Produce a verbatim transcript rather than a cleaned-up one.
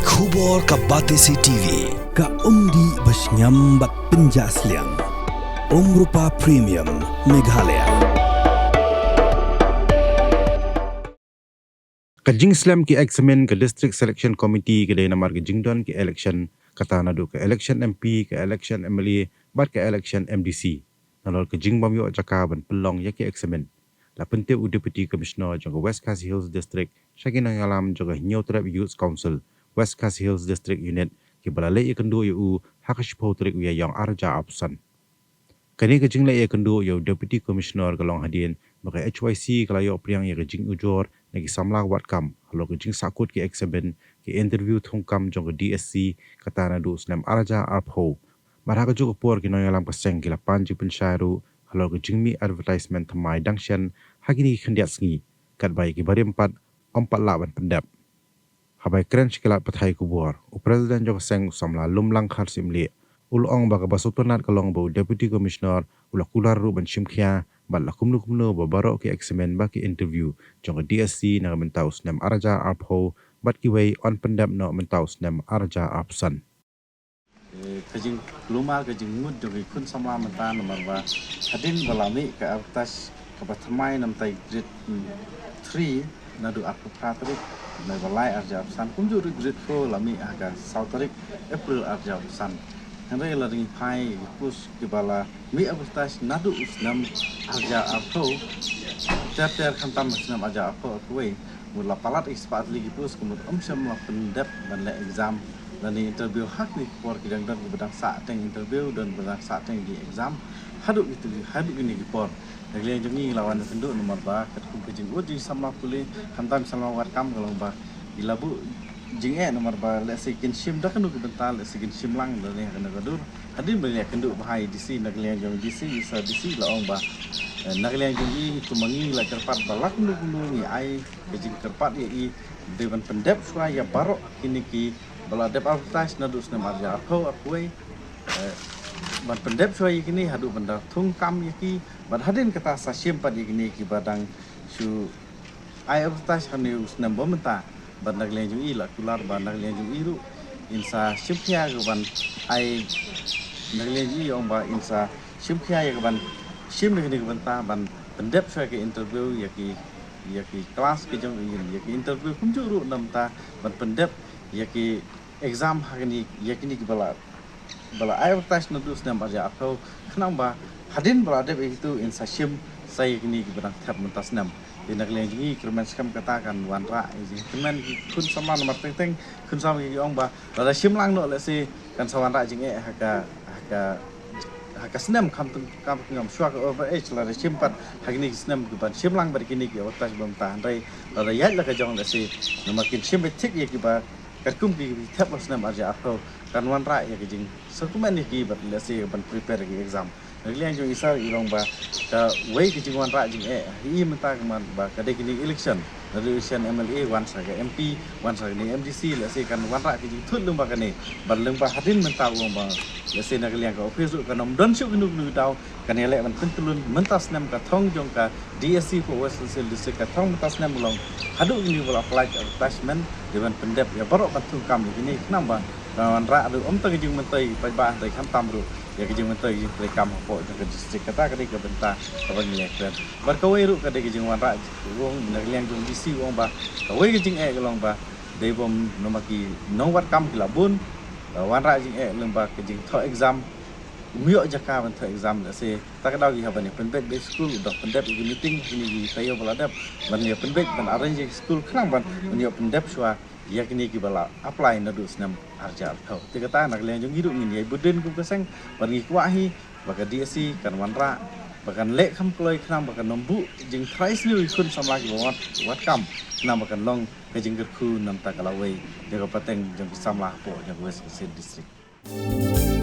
Khubor ka Batesi T V, ka umdih ba shngiam bad pynjah sliang. Umrupa Premium, Meghalaya. Ka jingslem ki eksamin ka District Selection Committee ka dei namar ka jingdon ki election, kata naduh ka election M P, ka election M L A bad ka election M D C. Nalor ka jingbym ïoh jaka ban pynlong ïa ki eksamin, la pyntip u Deputy Commissioner jong ka West Khasi Hills District sha ki nongïalam jong ka Hynñiewtrep Youth Council West Khasi Hills District Unit, kiba la leit ïakynduh ïa u ha ka shiphew tarik u Ïaïong arhajar arphew san. Kane ka jingleit ïakynduh ïa u Deputy Commissioner ka long hadien ba ka H Y C ka la ïoh pdiang ïa ka jingujor na ki samla wad kam halor ka jingsahkut ki eksamin, ki interview thungkam jong ka D S C, kata naduh u snem arhajar arphew. Bad ha kajuh ka por ki nongïalam ka seng ki la pan jingpynshai ruh halor ka jingmih advertisement thymmai dang shen ha kine ki khyndiat sngi, katba ïa ki barim pat ym pat lah ban pyndep. Haba ïakren sha ki lad pathai khubor, u President jong ka seng u samla Lumlang Kharsiemlieh u la ong ba kaba sngewtynnat ka long ba u Deputy Commissioner u la kular ruh ban shim khia bad la kumno kumno ba baroh ki eksamin bad ki interview jong ka D S C na ka bynta u snem arhajar arphew bad kiwei yn pyndep noh mynta u snem arhajar arphew san. Eh, ka jingkulmar, ka jingmut jong ki khun samla mynta namar ba hadien ba la mih ka advertise kaba thymmai namar ka grade, mm, three naduh arphew phra tarik, na ba lai arhajar arphew san, kumjuh ruh grade four la mih ha ka saw tarik April arhajar arphew san. Hynrei la dang phai ki post kiba la mih advertise naduh u snem arhajar arphew ter ter, khamtam u snem arhajar arphew arphew wei. Mut la palat ïa ki spah tylli ki post, ka mut ym shym la pyndep ban leh exam lane interview ha kine ki por. Ki dang don kiba dang sah teng interview, don ba dang sah teng ki exam haduh kine, haduh kine ki por. Na ka liang jong ngi la wan ïakynduh namar ba katkum ka jingud jong ki samla pule, khamtam ki samla wad kam, ka long ba ki la buh jingeh namar ba lehse kin shim da kano ka bynta, lehse kin shim lang da ne ha kano ka dur. Hadien ba ngi ïakynduh bha ïa i D C, na ka liang jong i D C, i Sir D C la ong ba, eh, na ka liang jong i, kumba ngi la kyrpad ba la kumno kumno ngi ai ka jingkyrpad ïa i, dei ban pyndep shuwa ïa baroh kine kiba la dep advertise naduh snem arhajar arphew arphew wei, eh, ban pyndep shuwa ïa kine haduh ban da thung kam ïa ki, bad hadien kata sa shim pat ïa kine kiba dang shu ai advertise ha une u snem ba mynta. Bad na ka liang jong i la kular ba na ka liang jong i ruh in sa shim khia ïa ka ban ai, na ka liang jong i ong ba in sa shim khia ïa ka ban shim ïa kane ka bynta ban pyndep shuwa ïa ka interview ïa ki, ïa ki class ki jong i, ïa ki interview kumjuh ruh na bynta ban pyndep ïa ki exam ha kine, ïa kine kiba la ba la ai advertise naduh snem arhajar arphew, khnang ba hadien ba la dep ïa kitu in sa shim sa ïa kine kiba dang thep mynta snem. Te na ka liang jong ngi kyrmen skhem kata kan wanrah ïa jingkyrmen ki khun samla namar teng teng khun samla ki ong ba lada shim lang noh lehse kan sa wanrah jingeh ha ka, ha ka, ha ka snem, khamtam, khamtam shuwa ka over age, lada shim pat ha kine ki snem kiban shim lang bad kine ki advertise ba mynta, hynrei lada ïaid la ka jong lehse namar kin shim beit thik ïa kiba katkum ki, ki thep ha u snem arhajar arphew, kan wanrah ïa ka jingsngewkmen ïa ki bad lehse ban prepare ïa ki exam. Na ka liang jong i Sir i ong ba kawei ka jingwanrah jingeh ha i mynta ka mat ba ka dei kine election, naduh election M L A wan sha ka M P, wan sha kane M D C, lehse kan wanrah ka jingthut lyngba kane. Bad lyngba hadien mynta u ong ba lehse na ka liang ka office ruh kan ym don shuh kino kino ki daw, kan ïaleh ban pyntyllun. Mynta snem ka thong jong ka D S C hapoh West Khasi Hills District, ka thong mynta snem ka long haduh kine ba la apply advertisement, dei ban pyndep ïa baroh ban thung kam ïa kine, khnang ba kan wanrah ruh ym tang ka jingmyntoi paidbah hynrei khamtam ruh ïa ka jingmyntoi jingtrei kam hapoh jong ka district. Kata ka dei ka bynta kaba ngi ïakren. Bad kawei ruh ka dei ka jingwanrah, u ong, na ka liang jong D C u ong ba kawei ka jingeh ka long ba dei bym namar ki nongwad kam ki la bun, la wanrah jingeh lyngba ka jingthoh exam, ym ïoh jaka ban thoh exam, lehse ta ka daw ki hap ban ïa pynbeit beit skul, u dang pyndep ïa ki meeting ha kine ki taïew ba la dep, ban ïa pynbeit ban arrange ïa ki skul khnang ban, ban ïoh pyndep shuwa ïa kine kiba la apply naduh snem arhajar arphew. Te kata na ka liang jong ngi ruh ngin ïai bud dien kum ka seng bad ngi kwah hi ba ka D S C kan wanrah, ba kan leh kham kloi khnang ba kan ym buh jingtharai sniew ïa ki khun samla kiba wad, wad kam, khnang ba kan long ka jingkyrkhu na bynta ka lawei ïa ka pateng jong ki samla hapoh jong ka West Khasi Hills District.